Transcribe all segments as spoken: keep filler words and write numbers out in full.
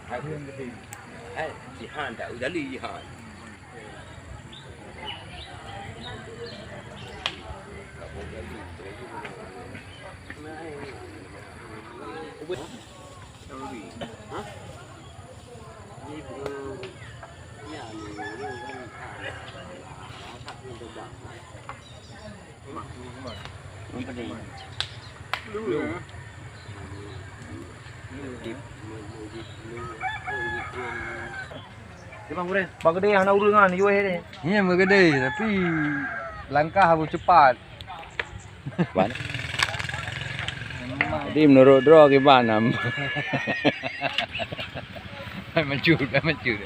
Hai, jihan tak udali jihan. Bang Gede hana ureueng kan, U S A ni. Nyan Bang Gede, tapi langkah beuceupat. Ban. Jadi menurut droe kiban nam. Hai mancur, hai mancur.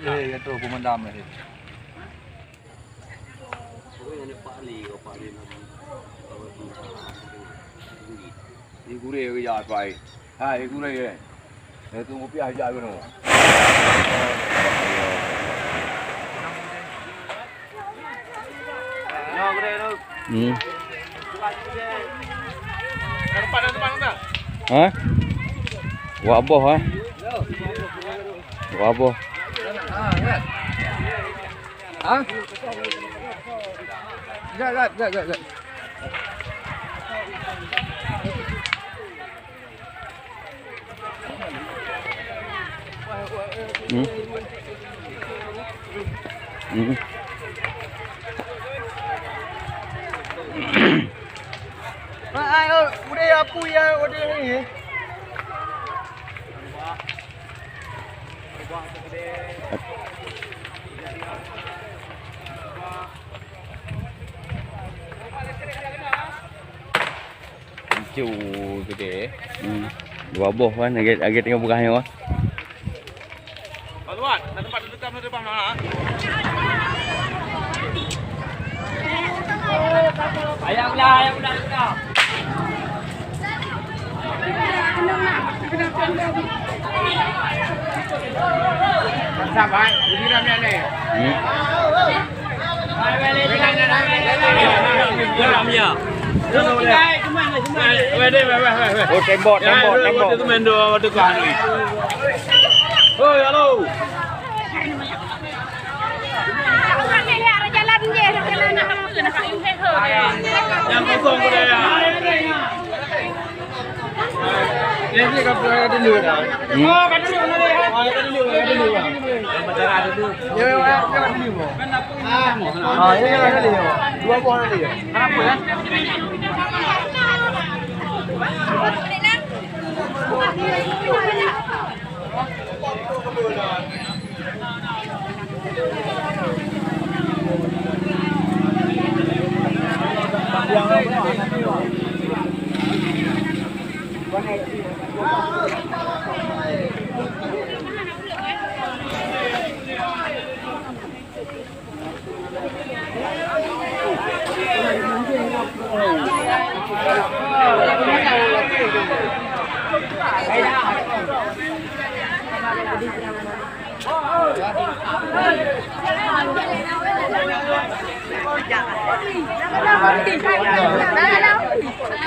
Eh, kata pemadam eh. Di gurèe ke ya pai. Hai gurèe eh. Dah tunggu piah jak ke tu. Hmm. Ha? Wak boh eh. Wak boh. Ha? Gak, gak, gak, gak, gak. Hmm. Hmm. Hai, hai, oh, udeh apu ya, udeh ni. Cu gede. Hmm. Dua boh kan, lagèe, lagèe teungoh peugah nyoe. Ayam udah, ayam udah, udah. Sabar, ini ramai ni. Hmm. Oh, tembok, tembok, tembok. Hoi, halo. Yang kosong ke dia? Jadi ka dulu dah. Hmm. Oh, ka dulu dah. Oh, ka dulu, ka dulu. Yang pacaran dulu. Ya, ya, ya, ka dulu. Ah, ini ka dulu. Dua boh tadi. Kenapa ya?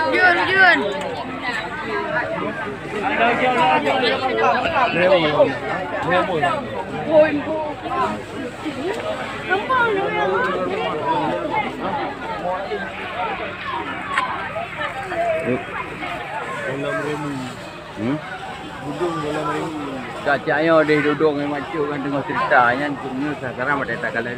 Jun, Jun. Hmm? Cak-cak nyoe deh duduk ngon makcik kan teungoh cerita nyan, nyoe sekarang ada tak kala.